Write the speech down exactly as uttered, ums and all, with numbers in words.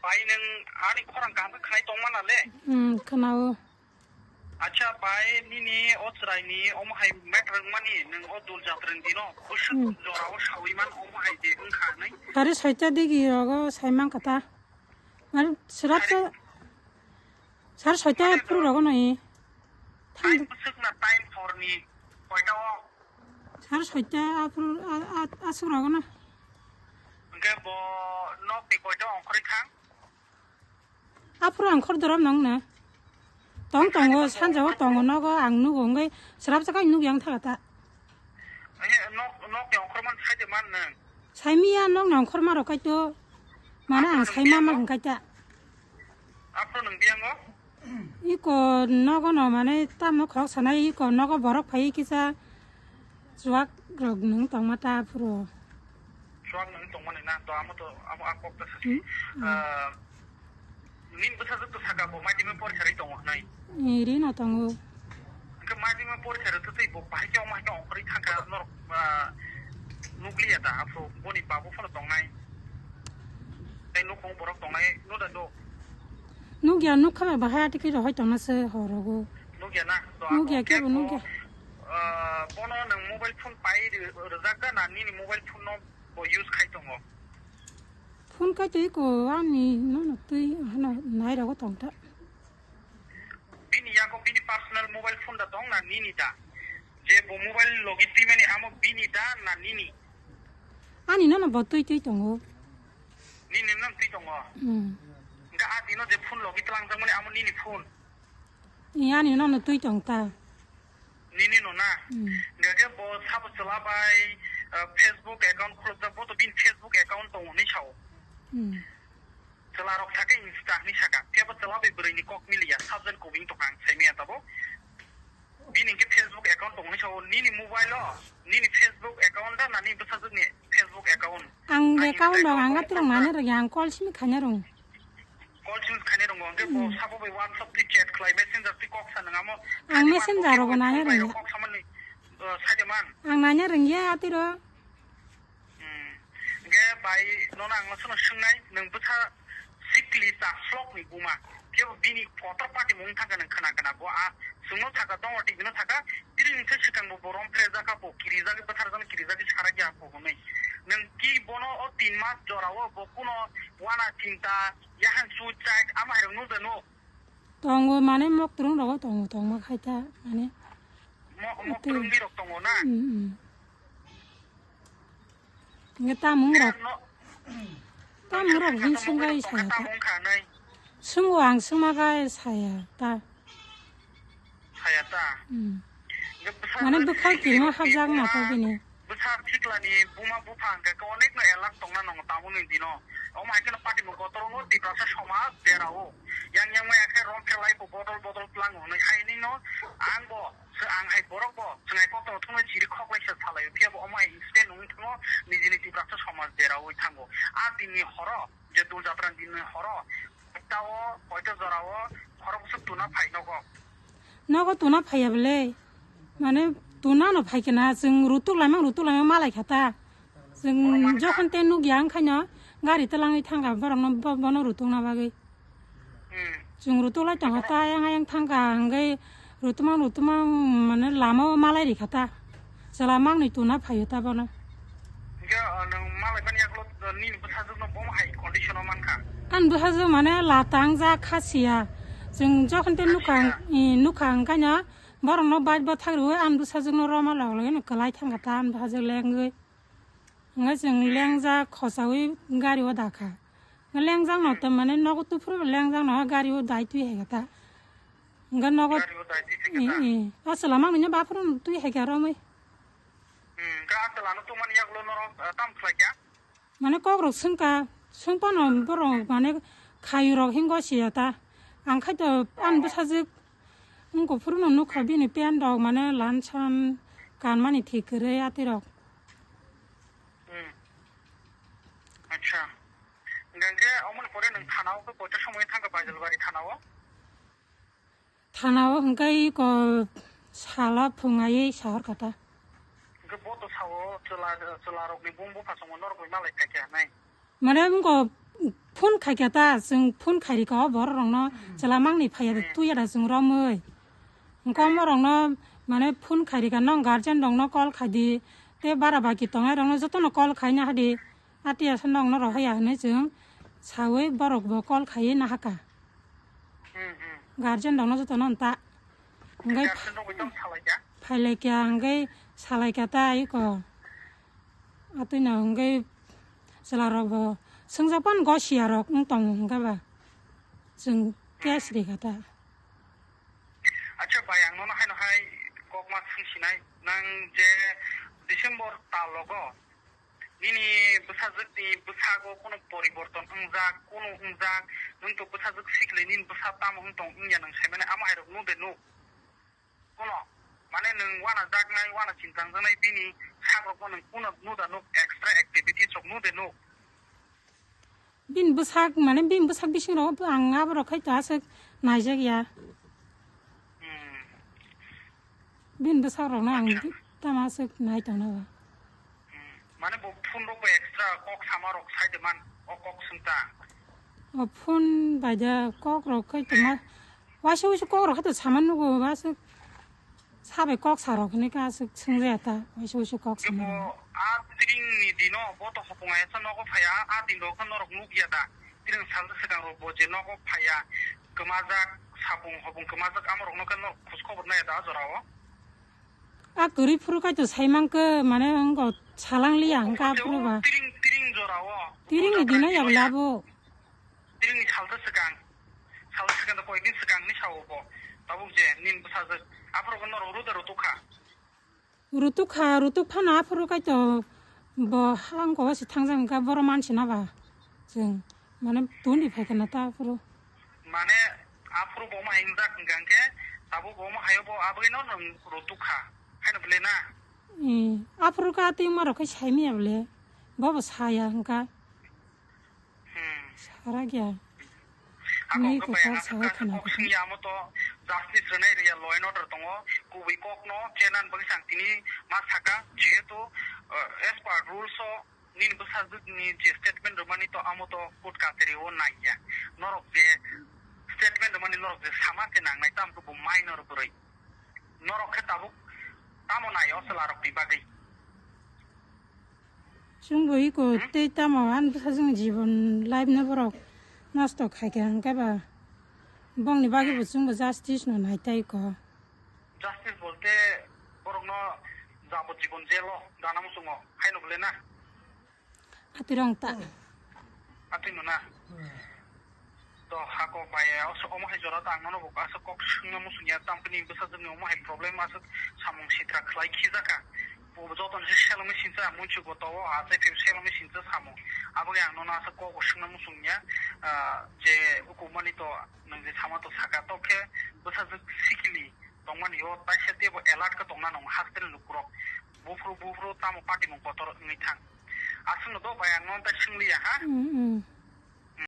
Bai nwng ani khorang kaham khe khnai tongmana le? Hmm, khwnao. Acha bai nini o chwraini omo hai met rwngmani nwng o dul jatrang dino bwswk Hmm. jorao sawi man omo hai de wngkha hinwi. Sare soita digi rogo sai man kha ta. Ar srap sa, sare soita Mane phuru to rogo noi. Thang time bwswk na time horni koita o? Sare soita aphuru a, a, aswk rogo na. Hwnkhe bo nokni koita ongkhorwi thang? Aphuru ang khor dorom nong na. Tong tongo, sanjao tongo, nogo ang nugo, wngwi srapsa kai nukya wng thaga ta. Aye, nok, nok ni ongkhor man sai de man nang. Saimiya nok ni ongkhor ma rok kai to. Mana ang saima ma hwn kai ta. Aphuru nung biyango? Iko nogo no mane tamo khok sanai iko nogo borok phai kisa. Chuak rok nung tongma ta phuru. Chuak nung tongmani na, to amo to, amo a kok ta sasi. Hmm. Ah, nin bwsajwk to saka bo madhyamik porikha ri tongo hinwi. Eh, ri no tongo. Hwnkhe madhyamik porikha ri to tei bo bahai khe omo hai khe ongkhorwi thangkha norok, ah, nukliya da aphuru boni babu phano tongnai. Tei nukhung borok tongnai, no da do. Nukya nukha ba bahai atiki rohoi tongna se horogo. Nukya na? To Nukya amo kebo kebo nukya. Ah, bono nwng mobile phone pai ri-, rwjak da na nini mobile phone no bo use khai tongo? Phone kai tei ko ani no no twi hano nai rogo tong ta. Bini yago bini personal mobile phone da tong na nini da? Je bo mobile logi twimani amo bini da na nini? Ani no no bo twi twi tongo. Nini no twi tongo? Hmm. Hwnkhe a dino je phone logi twlangjakmani amo nini phone? Ani no no twi tong ta. Nini no na? Hmm. Hwnkhe bo sabo chwla bai, ah, Facebook account khulukjak, bo to bini Facebook account tongo hinwi sao. Hmm. Chwla rok sakhe Insta hinwi saka. Phiya bo chwla bai bwrwi ni kok miliya, subject kubui tongkha ang saimaya tabo. Bini hwnkhe Facebook account tongo hinwi sao, nini mobile o, nini Facebook account da na nini bwsajwk ni Facebook account? Ang account rok ang atirok nanya rwngya, ang call simi khanya rwng. Call simi khanya rwngo, hwnkhe bo sabo bai WhatsApp twi chat khlai, Messenger twi kok sa nwng amo. Ang Messenger rogo nanya rwngya. Kok samani, uh, saide man. Ang nanya rwngya atiro. Hmm. Hwnkhe bai nono ang nono swngnai, nwng bwsa sikli ta slok ni buma. Kebo bini kotor party mung thangkha nwng khna khna bo a chwngno thaka tongo twi bino thaka. Tini hwnkhe swkang bo borom phlejak kha bo kirijagwi bwtharjak kirijagwi sarak ya bo hwnwi. Nwng ki bono o tin mas jora o bo kuno wana chinta yahan suicide ama hai rok nuk da nuk. Tongo mane mok twrwng rogo tongo tongma khai ta mane. Mo-, mok twrwng ni rok tongo na? Mm, mm. Nge tamung rok. Tamung rok bin sung gai saya ta. Sungo ang sungma gai saya ta. Saya ta. Hmm. Mane bwkhak kirima hapjak na ta bini. Bwsa thiklani buma bupha hwnkhe khe onekno elak tongna nango tabukni dino. Omo hai kheno patimung kotor wngo Tiprasa somaj derao. Yang yang maya khe rom khe laipo bodol bodol tlango hwnwi hai nino ang bo. Ang hai borok bo chwngai koktwma thumwi chiri khoklaisa salaio, phiya bo omo hai incident wngwi thango, nijini Tiprasa somaj deraui thango. A dinni horo, je Dul Jatra dinni horo, tao koito jorao khorok bwswk tuna phai nogo. Nogo tuna phaiya bwle, mane tuna no phai khe na, chwng rutuk laimang, rutuk laimang malai kha ta. Chwng jokhon te nukya wngkhaino gari twlangwi thangkha borokno bo-, bono rutukna bagwi. Hmm. Chwng rutuk lai tongo ta ayang ayang thangkha hwnkhe rutukmang rutukmang mane lama o malai rikha ta. Chwla mangni tuna phaio ta bono. Hwnkhe, uh, nwng malai mani yagulo, uh, nini bwsajwkno bomo hai condition o mankha? Ani bwsajwk mane latang ja khasiya. Chwng jokhon te nukha, khasiya. I, nukha hwnkhaino borokno bike bwthak rwui ani bwsajwkno roma log logino kwlai thangkha ta ani bwsajwk lengwi. Hwnkhe chwng lengjak khochaui gari o dakha. Lengjak no tei mane nogo tuphuru lengjak no gari o dai twi hai khe ta. Hwnkhe nogo gari o dai twi hai khe ta. I, i. Aswla mangni no baphuru twi hai khe romwi. Hmm, hwnkhe aswla no tongmani yagulo norok, ah, tam khlai kha? Mane kok rok swngkha, swngphano borok mane khayu rok hingo siya ta. Ang khai to ani bwsajwk wngkha phuru no nukha bini pant rok mane lansan kanmani thik kwrwi atwi rok. Hmm. Acha. Hwnkhe omoni pore nwng thana o khe koita somoi thangkha Baijalbari thana o? Thana o hwnkhe iko sala phung aiwi sahor kha ta. Hwnkhe bo to sao chwla, chwla rokni bung bupha chwngno norok bai malai kha khe hinwi. Mane wngkha Phone khaikha ta, chwng phone khairikha o borok rokno, chwla mangni phaiya de, tuya da chwng romwi. Hwnkhe omo rokno mane phone khairikha, nong guardian rokno call khaidi, tei bara baki tongnai rokno jotono call khaina hadi. Atiya se nokno rohorya hinwi chwng sawi borok bo call khaiwi nahakha. Hmm, hmm. Guardian rokno jotono nta. Hwnkhe guardian rok bai tong salaikha? Phailaikha, hwnkhe salaikha ta iko. Atwino hwnkhe chwla rok bo swngjak pan gosiya rok wng tong hwnkhe ba chwng case rikha ta. Acha bai, ang nono haino hai kokma swngsinai, nang je December talogo nini bwsajwkni bwsago kunu poriborton wngjak, kunu wngjak, nwng to bwsajwk sikle nini bwsa tamo wng tong wngya nwng saimani amo hairok nuk de nuk? Kuno, mane nwng wana jaknai, wana chintang jaknai bini sakrokno nwng kuno nuda nuk, extra activities rok nude nuk? Bini bwsak, mane bini bwsak bising rok ang abo rok khai to aswk naijak ya. Hmm. Bini bwsak rok no ang tama aswk nai tong na ba. Hmm. Mane bo phone rok bo extra kok sama rok sai de man, o kok sung ta. O phone bai da kok rok khai to ma, waisa waisa kok rok khai to sama nugo aswk. Sabai kok sarok hinwi kha aswk swngjaya ta, waisa waisa kok sama. Bo a tring ni dino bo to hopung ayasa nogo phaiya, a din rok khe norok nukya da. Tring sal swkang rok bo je nogo phaiya, kwmajak, sapung hopung kwmajak, amo rok no khe norok khoj khobor naya da a jora o. A kwrwi phuru kaitor sai mankhe, mane wngkha salang liya hwnkha aphuru ba. Tring, tring jora o. Tring ni dino ya bo labo. Tring ni salsa swkang. Salsa swkang da koyekdin swkang ni sao bo. Tabuk je nin bwsajwk. Aphuru bo norok ruda rutuk kha. Rutuk kha, rutuk phano aphuru kaitor bo hang ko se thangjak hwnkha boro mansi na ba. Chwng mane tuni phai khana ta aphuru. Mane aphuru bo ma hingjak hwnkha hwnkhe tabuk bo ma hayo bo aboni no nwng rutuk kha. Haino bwle na? Eh, aphuru ka twi ma rok khai sai miya bwle. Bo bo saya hwnkha. Hmm. Sara gya. Ako hwnkhe bai ang aswk kok singya amo to justice rwnai rwya law and order tongo. Kubui kokno chenan bagwi chang tini ma saka, jehetu, uh, as per rules o nini bwsajwkni je statement rwmani to amo to court kachari o nangya. Norok je statement rwmani norok je sama se nangnai tamo khe bo minor bwrwi. Norok khe tabuk tamo nai o chwla rokni bagwi? Chwngbo iko tei tamo ani bwsajwkni jibon life no borok nosto khaikha hwnkhe ba bongni bagwi bo chwngbo justice no nai tai ko. Justice bolte borokno jabot jibon jail o dana muchungo haino bwle na? Atirong ta. Atwi no na? To hako bai omo hai jora ta ang nono bo aswk kok swngna muchung ya, tampini bwsajwkni omo hai problem aswk samung sitra khlai khijaka. Bo joto ni se selengwi sincha munchugo to o, achai phi selengwi sincha samung. Abo khe ang nono aswk kok swngna muchung ya, ah, je hukum mani to nwng je sama to saka to khe bwsajwk sikili tongmani o taisa teibo alert khe tongna nang hostel ni lukurok. Buphuru buphuru tamo party mung kotor wngwi thang. Aswkno do bai ang nono ta swng liya ha. Mm, mm.